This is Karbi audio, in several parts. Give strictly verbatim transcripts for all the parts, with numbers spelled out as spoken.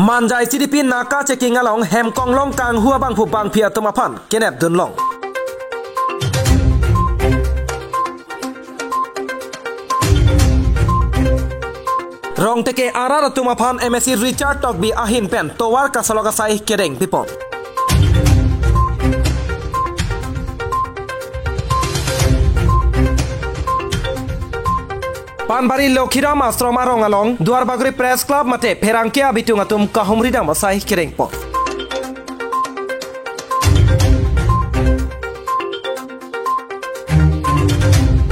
Manja I C D P naka checking along hem konglong kanghu abangphu bangphi atum aphan kenep dunlong. Rongteke arat atum aphan M A C Richard Tokbi ahin pen tovar kasolok asai kedeng pipon. Panbari Lokhiram Ashram arong along Duarbagori Press Club mate pherangke abitung atum kahumri dam asai kerengpo.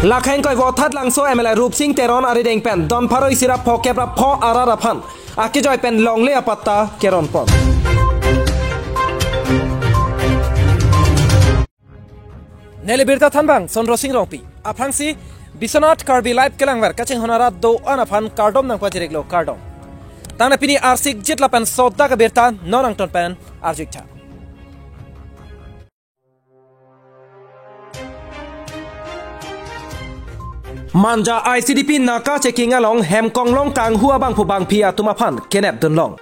Lakhang koi Vothatlangso M L A Rupsing Teron arideng pen don pharo isi ra pho kep ra pho arat aphan akejoi pen longle apatta keronpon. Neli birta thanbang Sondro Sing Rongpi. Aphrangsi Biswanath Karbi Live kelangver kachinghon arat do-an aphan kardom nangpajiriklo, kardom. Tangte pini arsikjit lapen sodak abirta non angton pen arju-iktha. Manja I C D P naka checking along hem konglong kanghu abangphu bangphi atum aphan kenep dunlong.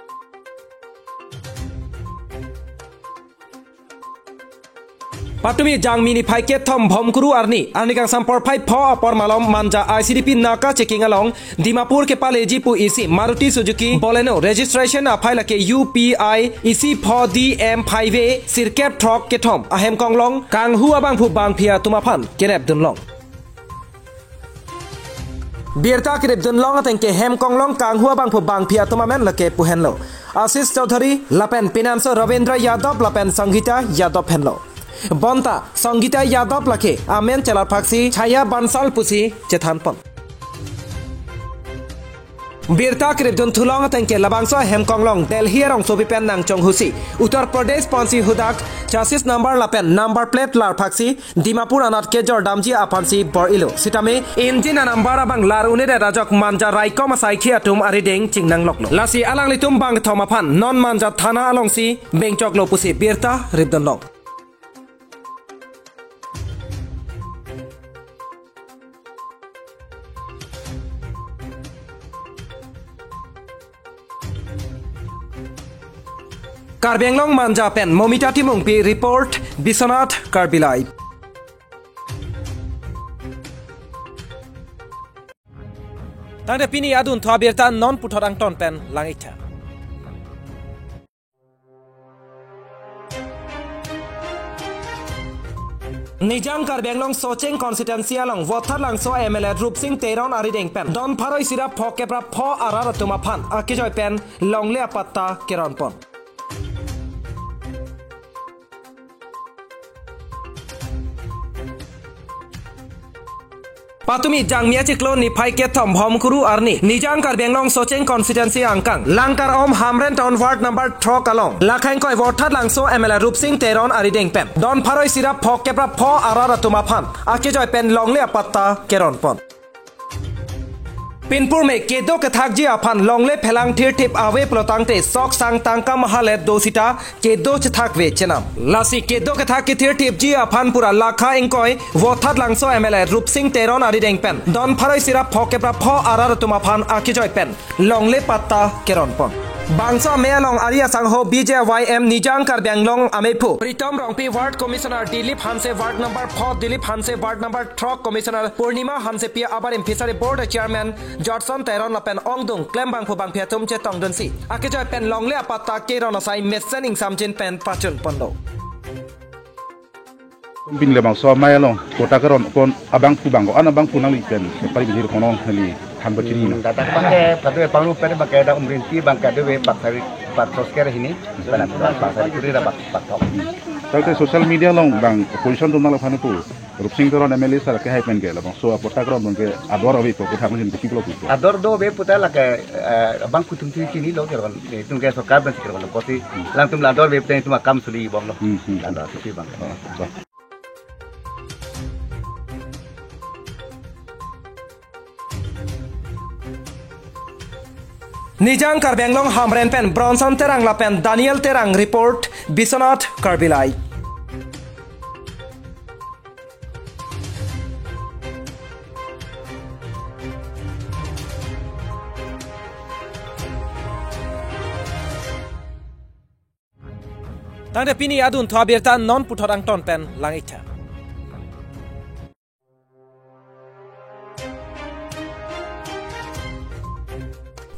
Patumi Jangmi niphai kethom Bhomkuru arni, arni kangsam porphai pho apor malom Manja I C D P naka checking along Dimapur kepaleji pu isi Maruti Suzuki Baleno registration aphai lake U P I isi pho D M five A sirkep throk kethom ahem konglong kanghu abangphu bangphi atum aphan kenep dunlong. Birta kerip dunlong ateng ke hem konglong kanghu abangphu bangphi atum amen lake pu henlo Ashish Chaudhary lapen pinanso Ravindra Yadav lapen Sangeeta Yadav henlo. Bonta Sangeeta Yadav lake amen chelarphaksi Chhaya Bansal pusi chethanpon. Birta kerip dun thulong ateng ke labangso hem konglong Delhi arongsopi pen nangchonghusi Uttar Pradesh ponsi hudak chassis number lapen number plate larphaksi Dimapur anat kejor damji aphansi bor-ilo. Sitame engine anumber abang lar un-edet ajok Manja raikom asaikhi atum arideng chingnangloklo. Lasi alanglitum bangkethom aphan non Manja thana alongsi bengchoklo pusi birta rip dunlong. Karbi Anglong Manja pen Momita Timungpi report, Biswanath Karbi Live. Tangte pini adun thu abirta non puthot angton pen lang-iktha. Nijang Karbi Anglong Socheng constituency along Vothatlangso M L A Rupsing Teron arideng pen don pharo isi ra pho kep ra pho arat atum aphan akejoi pen longle apatta keronpon. Patumi Jangmi achiklo niphai kethom Bhomkuru arni Nijang Karbi Anglong Socheng constituency angkang Langkar Om Hamren Town ward number throk along lakhang koi Vothatlangso M L A Rupsing Teron arideng pen don pharo isi ra pho kep ra pho arat atum aphan akejoi pen longle apatta keronpon. Pinpur me kedo kethakji aphan longle phelang thirthip ave pulotangte sok sang tangka mahalet do sita kedo chethakve chenam. Lasi kedo kethak kethirthipji aphan pura lakha ingkoi Vothatlangso M L A Rupsing Teron arideng pen don pharo isi ra pho kep ra pho arat atum aphan akejoi pen longle patta keronpon. Bangso amei along ari asangho B J Y M Nijang Karbi Anglong ameiphu Pritom Rongpi, Ward Commissioner Dilip Hanse, Ward number four Dilip Hanse, Ward number throk Commissioner Purnima Hansepi, abarim Fishery Board Chairman Judson Teron lapen ongdung klembangphu bangphi atum chetongdunsi akejoi pen longle apatta keron asai mesen ingsamjin pen pachunponlo. Pini labangso amei along patta keronpon abangphu bang ko-an abangphu nangli pen pari bini kono neli than bachini na. Hmm, datang pakai padu panglu pen pakai da Umrinti bang kadu we paksari paksos kere hini. Pada paksari kuri da pak paktok. Tangte social media along bang opposition atum nangli aphan pu Rupsing Teron M L A sir ke hai pen ke labangso patta keron pen ke ador ave pu kethak nangji pu pulo pu. Ador do ave puta lake, eh, bang kutum tu chinilo keron. Itum ke sorkar pen si keron kosi. Alangtum la ador ave puta itum akam suli bomlo. Hmm, hmm. La ador si bang. Oh, bah. Nijang Karbi Anglong Hamren pen Bronson Terang lapen Daniel Terang report, Biswanath Karbi Live. Tangte pini adunthu abirta non puthot angton pen lang-iktha.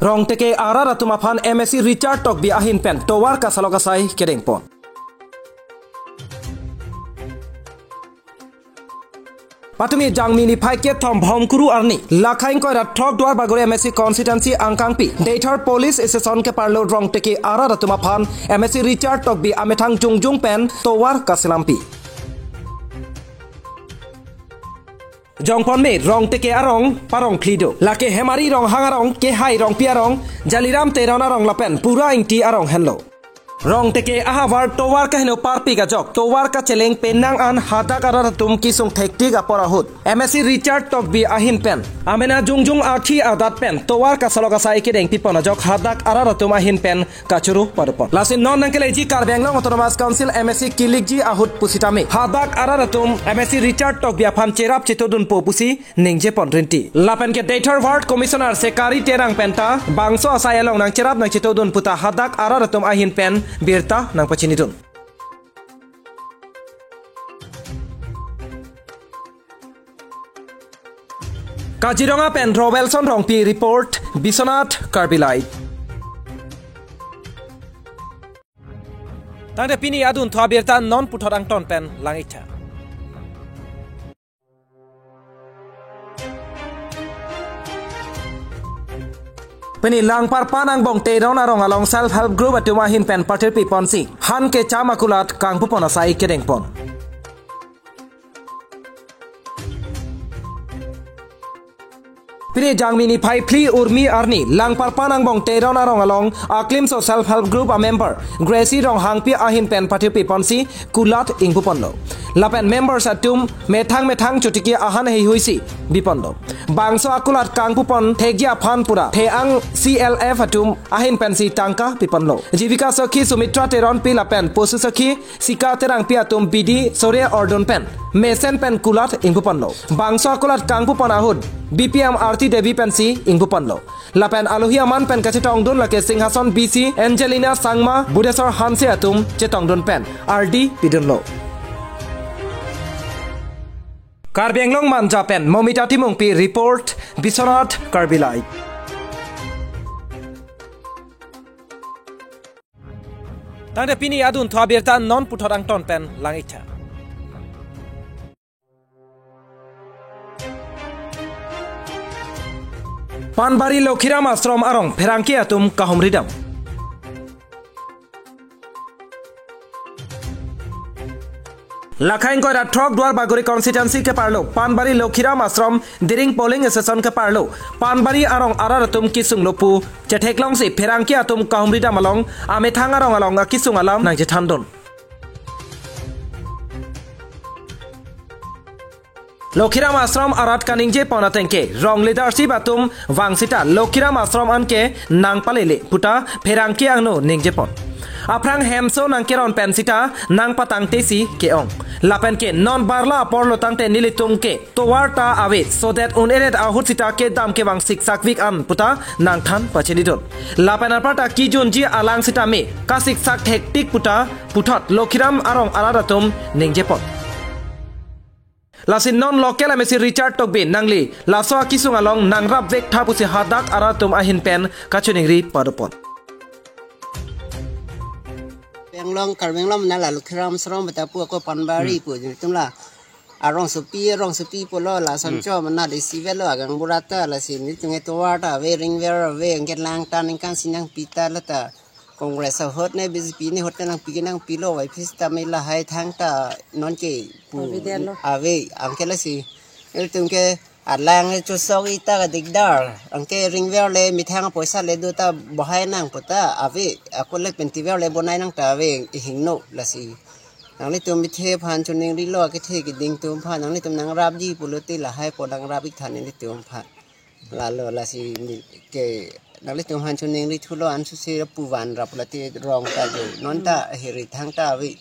Rongteke arat atum aphan M A C Richard Tokbi ahin pen tovar kasalok asai kedengpon. Patumi Jangmi niphai kethom Bhomkuru arni, lakhai ingkoi ra throk Duarbagori M A C constituency angkangpi, Deithor police station keparlo Rongteke arat atum aphan M A C Richard Tokbi amethang jongjung pen tovar kaselampi. Jongponme Rongteke arong parong phli do. Lake Hemari Ronghang arong, Kehai Rongpi arong, Jaliram Teron arong lapen Pura Ingti arong henlo. Rongteke ahavar tovar kaheno parpik ajok, tovar kacheleng penang an hadak arat atum kesung thektik apor ahut M A C Richard Tokbi ahin pen amena jongjung akhi adat pen tovar kasalok asai kedengpipon ajok hadak arat atum ahin pen kachoro padopon. Lasi non nangkeleji Karbi Anglong Autonomous Council M A C kilikji ahut pusitame, hadak arat atum M A C Richard Tokbi aphan cherap chetodunpo pusi ningjepon rinti. Lapen ke Deithor Ward Commissioner Sekari Terang penta bangso asai along nangcherap nangchetodun puta hadak arat atum ahin pen birta nangpachinidun. Kaziranga pen Robelson Rongpi report, Biswanath Karbi Live. Tangte pini adunthu abirta non puthot angton pen lang-iktha. Pini Langparpan angbong Teron arong along self help group atum ahin pen pathirpi ponsi han kecham akulat kangpupon asai kedengpon. Pini Jangmi niphai phli Urmi arni, Langparpan angbong Teron arong along aklimso self help group a member Gracie Ronghangpi ahin pen pathirpi ponsi kulat ingpuponlo. Lapen members atum methang methang chotiki ahan heihuisi biponlo. Bangso akulat kangpupon thekji aphan pura Theang C L F atum ahin pensi tangka piponlo. Jibika Sakhi Sumitra Teronpi lapen Posu Sakhi Sika Terangpi atum bidi sore ordon pen mesen pen kulat ingpuponlo. Bangso akulat kangpupon ahut B P M Arti Devi pensi ingpuponlo. Lapen alohi aman pen kachetongdun lake Singhason B C Angelina Sangma, Budesor Hanse atum chetongdun pen ardi pidunlo. Karbi Anglong Manja pen Momita Timungpi report, Biswanath Karbi Live. Tangte pini adunthu abirta non puthot angton pen lang-iktha. Panbari Lokhiram Ashram arong pherangke atum kahumridam. Lakhai ingkoi ra throk Duarbagori constituency keparlo Panbari Lokhiram Ashram Diring polling station keparlo Panbari arong arat atum kesunglo pu chetheklongsi pherangke atum kahumridam along amethang arong along akesung alam nangchethandun. Lokhiram Ashram arat kaningjepon atengke rong leadership atum vang sita Lokhiram Ashram anke nangpalele puta pherangke angno ningjepon. Aphrang hemso nangkeron pen sita nangpatangtesi ke-ong. Lapen ke non barla apor lo tangte nelitum ke tovar ta ave, so that un-edet ahut sita kedam kevang siksakvik an puta nangthan pachinidun. Lapen anparta kejunji alang sitame kasiksak thektik puta puthot Lokhiram arong arat atum ningjepon. Lasi non local M A C Richard Tokbi nangli laso akesung along nangrapvektha pusi hadak arat atum ahin pen kachiningri padopon. Karbi Anglong, Karbi Anglong mena la Lokhiram Ashram beta pu ako Panbari pu nelitum la arongsopi, arongsopi pulo la sancho mena desi velo agang burata lasi nelitum ke tovar ta ave, ringver ave, anke lang ta ningkan si nangpi ta lata Congress ahut ne B J P ne ahut ne nangpi ke nangpilo, Y P sitame lahai thangta nonke pu ave anke lasi nelitum ke alang chusok ita ka dikdar, anke ringver le methang poisa le do ta bohai nang puta ave, ako le pentiver le bonai nang ta ave ihingno lasi. Nanglitum mithe aphan chiningrilo, kethe keding atum aphan, nanglitum nangrapji pulote lahai po nangrap-iktha nelitum aphan. Lalo lasi ni ke nanglitum aphan chiningrithulo ansose puvan rap late rong ta jo. Non ta heri thang ta ave.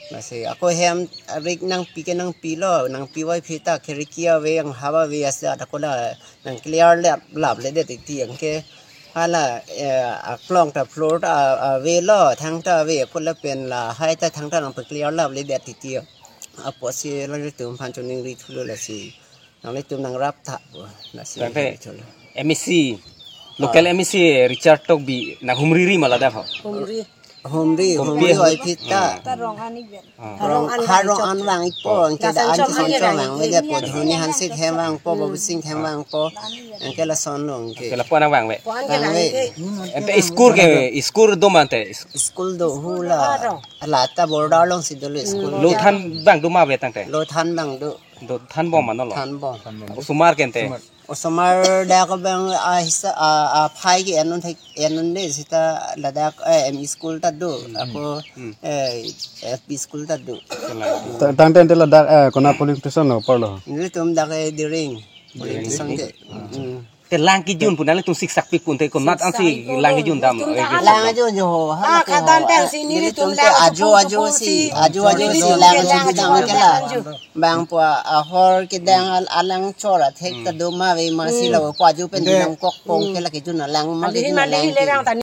Lasi ako hem rik nangpi ke nangpilo, nangpi Y P ta khiriki ave, anghap ave, asa ta kola nang clear lap lap ledet ti anke Hala, eh, aklong ta floor ta, ah, avelo, thang ta ave, apot lapen lahai ta thangta nangpaclear lap le dia titi. Apotsi alanglitum aphan choningri thulo lasi. Nanglitum nangrap tha, lasi. Tangte cholo. M A C, local Ah. M A C Richard Tokbi nanghumriri ma ladak ho. Humri. Humri, Humri. humri oi phit ta. Hmm. Ta rong anik ben. Ah. Rong, Rong an ha vang rong chok. an vang ikpo, anke Lason da an chok chison hini chok vang vang ikpo. Vege po, Dhoni Hansing hem vangpo, Hmm. Bobi Singh hem vangpo, anke lason lo anke. Anke lapu-an vangve. Puan ke Vangve. Vangve. Ante school ke, school do ma ante? School do hula. Aro. Lata border alongsi dolo school. Hmm. Lothan vang do ma ave tangte? Lothan vang do. Lothan bom ma nolo? Thanbom. Osomar ke ante? Osomar. Osomar dak abang ahisa, ah, ah, phai ke enun thek, enun de sita ladak, eh, M E school ta do. Hmm. Ako, Hmm. eh, L P school ta do. Kela. Ta-, tangte ante ladak, eh, kona polling station lo, apor lo? Nelitum dak, eh, Diring. Polling Diring. station ke. Hmm. Te lang kejun pu nanglitum siksak pi pu ante konat ansi Siksak pi pu lang kejun dam, Nelitum eh, ta ke alang. Lang kejun jo ho, ha, Ah, ke ho, katan tang ah, si nelitum nelitum ta lang ajo, ajo ajo si, si, ajo ajo nelitum si ke lang lang kejun ajo dam si ke lang lang. kejun. Bang pu ahor kedang al-, alang chor athek Hmm. ta do ma ave ma si Hmm. lo pu ajo pen Ante bilang kok pong Hmm. ke la kejun alang ma Alihin kejun alang malihin ke. lerang tani.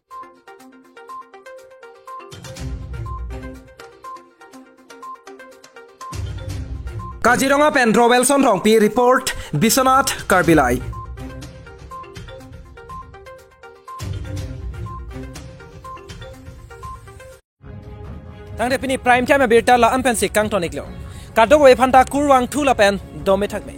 Kaziranga pen Robelson Rongpi report, Biswanath Karbi Live. Tangte pini Prime Time abirta la-an pensi kangton iklo. Kadokave aphanta kurvangthu lapen dome thakme.